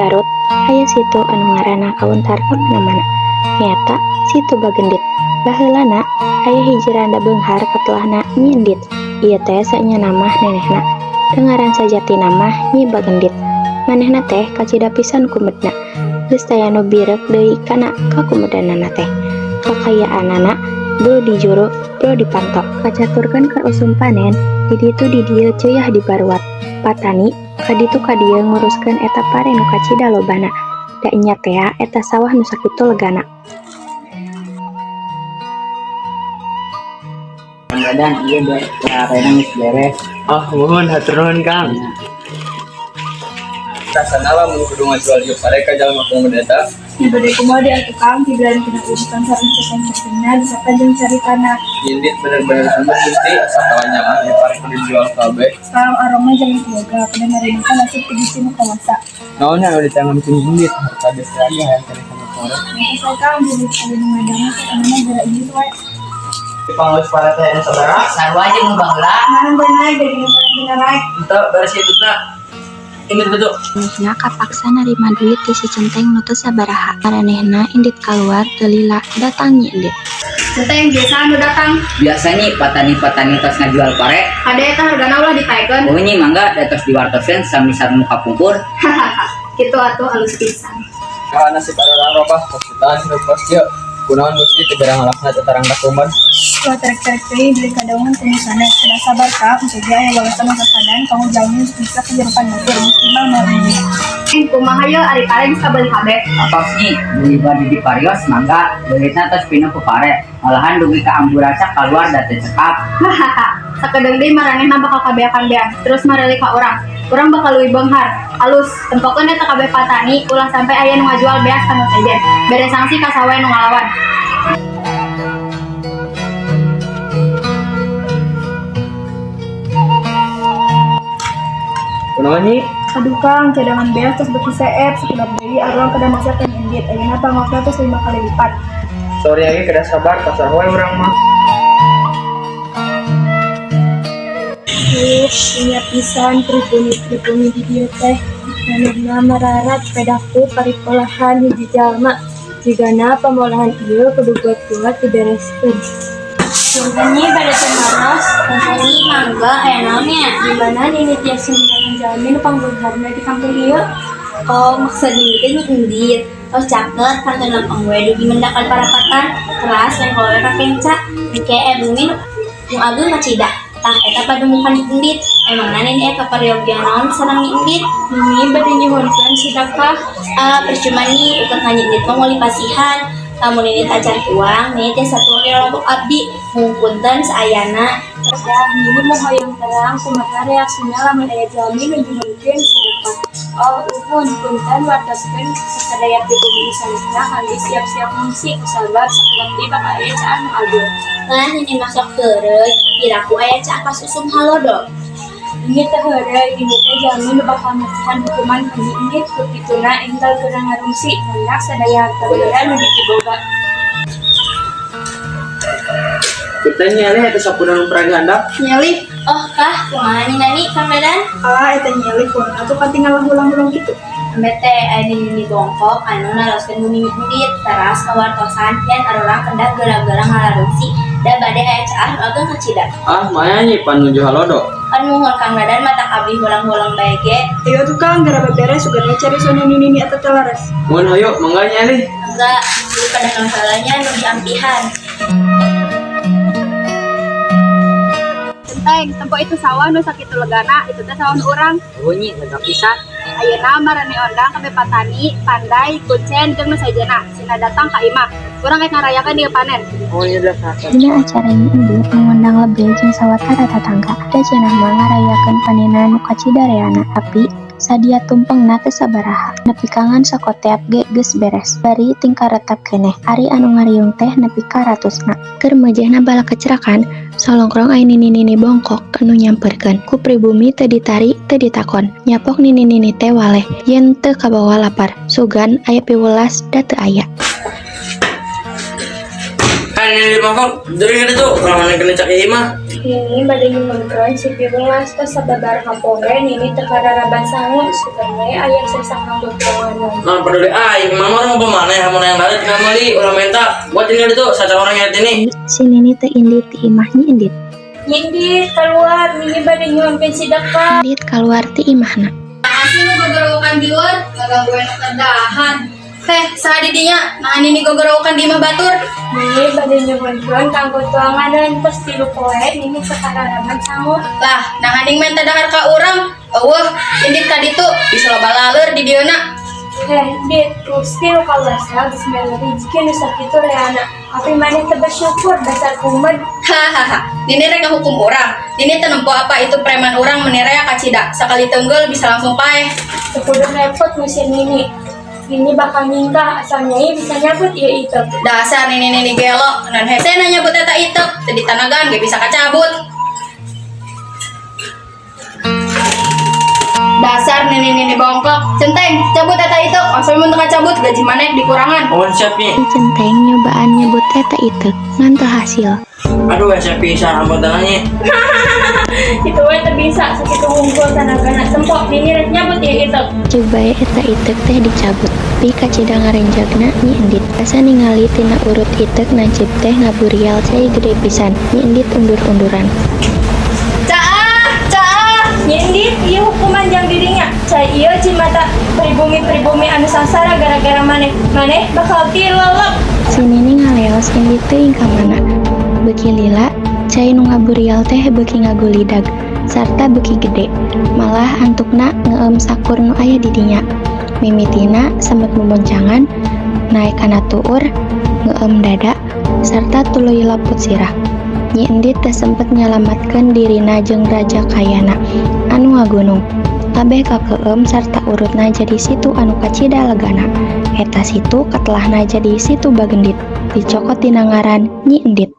Garut, aya situ anu ngaranna kawentar ka mana-mana. Nyaeta Situ Bagendit. Baheulana aya hiji randa beunghar katelahna Nyi Endit. Ieu teh saenyana mah nenehna. Da ngaran sajatina mah Nyi Bagendit. Manehna teh kacida pisan kumedna. Geus taya nu bireuk deui kana kakumedanana teh. Kakayaanana bro di juru, bro di panto. Kacaturkeun keur usum panen, di ditu di dieu ceuyah dibaruat. Patani ka ditu ka dieu nguruskeun eta pare nu kacida lobana. Da enya tea eta sawah nu sakitu legana. Kang Dadan, iya parena geus beres. Oh, muhun hatur nuhun, Kang. Rasana lamun kudu ngajual ieu pare ka jalma kumaha eta? Nya bade kumaha deui atuh, Kang, pibilan kena urusan sareng ceteng-cetengna disapa jeung caritana. Indit bener-bener sembur Gusti, asa kawanyaah ieu pare kudu dijual kabeh. Kang, aroma jangan boga, kudu narima nasib ti Gusti Nu Kawasa. Naon nya anu ditangan ku Indit, harta geus teu aya hayang keneh kana pare. Nya Kang, bilih aya nu ngadangu teh anu mah geura indit we. Pangaos pare teh anu sabaraha? Sarua jeung nu baheula. Nah, bener jadi nu bener naik. Henteu beres hitutna. Indit betul. Manehna kapaksa narima duit ti si Centeng nu teu sabaraha. Maranehna indit kaluar teu lila datang Nyi Endit. Centeng biasa anu datang. Biasa nyi patani-patani tos ngajual pare. Kade eta hargana ulah ditaekeun. Oh nyi, mangga, da tos diwartoseun sami sareng nu kapungkur. Hahaha. Kitu atuh, alus pisan. Kaha nasib arurang robah tos jutaan hirup kos kieu. Kunaon Gusti teu geura ngalakna eta rangda kuman? Ulah terek-terek teuing, bilih kadangun ku nu sanes. Kedah sabar, Kang, engke ge aya walesan sasadan kanggo jalmi nu bisa kehirupan batur. Gusti mah Maha Mulia. Kumaha ye ari pare geus kabeuli kabeh? Atos nyi, bilih bade diparios mangga, leuitna tos pinuh ku pare. Malahan dugi ka amburaca kaluar da teu cekap. Hahaha. Sakedeung deui maranehna bakal kabeakan beas, terus mareli ka urang. Urang bakal leuwih beunghar. Alus, tempokeun eta kabeh patani, ulah sampai aya nu ngajual beas ka nu sejen. Bere sanksi ka saha wae nu ngalawan. Kunaon, Nyi? Aduh Kang, cadangan beas tos beuki seep, sakedap deui arurang kedah masar ka Nyi Endit. Ayeuna pangaosna tos 5 kali lipat. Sorry ge kedah sabar, pasrah we urang mah. Duh, nya pisan pribumi-pribumi di dieu teh. Manehna mararat pedaku paripolahan hiji jalma. Jigana pamolahan ieu kudu kuat-kuat dibereskeun. Punten Nyi, bade tumaros. Nyi, mangga, aya naon nya? Di mana nini tiasa mindahkeun jalmi nu pangbeungharna di kampung ieu? Oh, maksud nini teh Nyi Endit. Tos caket kantun lempeng we dugi mendakan parapatan teras lengkol we ka kenca. Engke aya bumi nu ageung ngacida. Tah eta padumukan Nyi Endit. Emangna nini aya kaparyogian naon sareng Nyi Endit? Nini bade nyuhunkeun sedekah. Ah, percuma Nyi, ukur ka Nyi Endit mah moal dipasihan. Lamun nini tacan tuang, nini tiasa tuang di lombok abdi. Mung punten saayana. Tah, nini mah hoyong terang kumaha reaksina lamun aya jalmi nu nyuhunkeun sedekah. Oh, uhun, punten wartoskeun sasadaya pribumi nu sanesna kangge siap-siap ngungsi kusabab sakedap deui bakal aya caah nu ageung. Lah, nini mah sok heureuy, piraku aya caah pas usum halodo. Nini teh heureuy, ini teh jalmi nu bakal masihan hukuman ka Nyi Endit ku kituna enggal geura ngarungsi mendak sadaya harta benda nu dipiboga. Punten Nyi Elih, eta sapuna nu pernah dihandap. Nyi Elih, Oh kah, kumaha Nyi Nani, Kang Dadan? Alah, eta Nyi Elih kunaon atuh katingal hulang-hulung kitu? Embe teh aya nini bongkok anu naroskeun bumi Nyi Endit teras kawartosan yen arurang kedah geura-geura ngalarungsi da bade aya caah nu ageung kacida. Ah, maya Nyi pan nuju halodo. Pan muhun Kang Dadan, matak abdi hulang-huleng bae ge. Ayo atuh Kang, geura beberes, sugan we cariosan nini eta teh laras. Mun hayu, mangga Nyi Elih. Enggak, dulu pada heula nya nu diampihan. Centeng, tempo itu sawah nu sakitu legana, itu teh sawah nu urang. Oh nyi, lega pisan. Ayeuna maraneh ondang kabeh patani, pandai, kucen jeung nu sejenna. Sina datang ka imah. Urang rek ngarayakeun ieu panen. Oh, ini adalah satu. Dina acara Nyi Endit ngundang lebe jeung sawatara tatangga. Da cenah mah ngarayakeun panenan nu kacida reana, tapi sadia tumpengna teu sabaraha. Nepi ka ngan sakoteap ge geus beres. Bari tingkah retep keneh. Ari anu ngariung teh nepi ka ratusna. Keur mejehna balakecrakan, solongkrong aya nini-nini bongkok anu nyamperkeun. Ku pribumi teu ditari teu ditakon. Nyapok nini-nini teh waleh yen teu kabawa lapar. Sugan aya piwelas da teu aya. Kan Ini di mangkok. Jadi kan itu kalau mana kena cak ieu mah. Nini bade nyuhunkeun sipir bungas tos sababaraha poe Nini teu kararaban sangu sugan we aya sesa kanggo tuanganan. Nah, peduli aing, mama orang apa mana ya, mau yang balik tinggal meuli, ulah minta. Buat tinggal itu, saja orang yang ini. Si Nini teh indit ti imah Nyi Indit. Indit keluar, Nini bade nyuhunkeun sedekah. Indit kaluar ti imahna. Asli nu gogorowokan di luar, ngaganggu nu keur dahar. Heh, saha di dinya? Nah, Nini gogorowokan di imah batur. Nini bade nyuhunkeun kanggo tuanganan tos 3 poe Nini teu kararaban sangu. Lah, nah aning menta dahar ka urang. Euweuh, Indit ka ditu bisa loba laleur di dieuna. Heh, Dit, Gusti nu kawasa geus mere rezeki nu sakitu reana. Tapi maneh teu bersyukur, dasar kumed. Hahaha, Nini rek hukum urang. Nini teu nempo apa itu preman urang meni rea kacida. Sakali tenggel bisa langsung paeh. Teu kudu repot ngusir Nini. Nini bakal nyingkah asal Nyai bisa nyabut ieu itek. Dasar Nini Nini gelo, nan hese nanya nyabut eta itek, teu ditanagan ge bisa kacabut. Dasar Nini Nini bongkok, Centeng, cabut eta itek, asal mun teu kacabut gaji maneh dikurangan. Oh, siap nih. Si Centeng nyobaan nyebut eta itek ngan teu hasil. Aduh, ya siap pisan ampun tangannya. Itu we teu bisa sakitu wungkul tanagana tempok Nini rek nyabut ieu itek. Cek bae eta itek teh dicabut. Pi kacida ngarenjagna Nyi Indit. Asa ningali tina urut itek nancib teh ngaburial cai gede pisan. Nyi Indit undur-unduran. Caah, caah. Nyindit, ieu hukuman jang dirinya. Cai ieu cimata pribumi-pribumi anu sangsara gara-gara maneh. Maneh bakal tilelep. Si Nini ngaleos indit teuing ka mana. Beuki lila, cai nu ngaburial teh beuki ngagulidag sarta beuki gede. Malah antukna ngeueum sakur nu aya di dinya. Mimitina semet mumuncangan, naek kana tuur, ngeueum dada, sarta tuluy loput sirah. Nyi Indit teu sempet nyalamatkeun dirina jeung raja kayana anu ngagunung. Kabeh kakeueum sarta urutna jadi situ anu kacida legana. Eta situ katelahna jadi Situ Bagendit, dicokot tina ngaran Nyi Endit.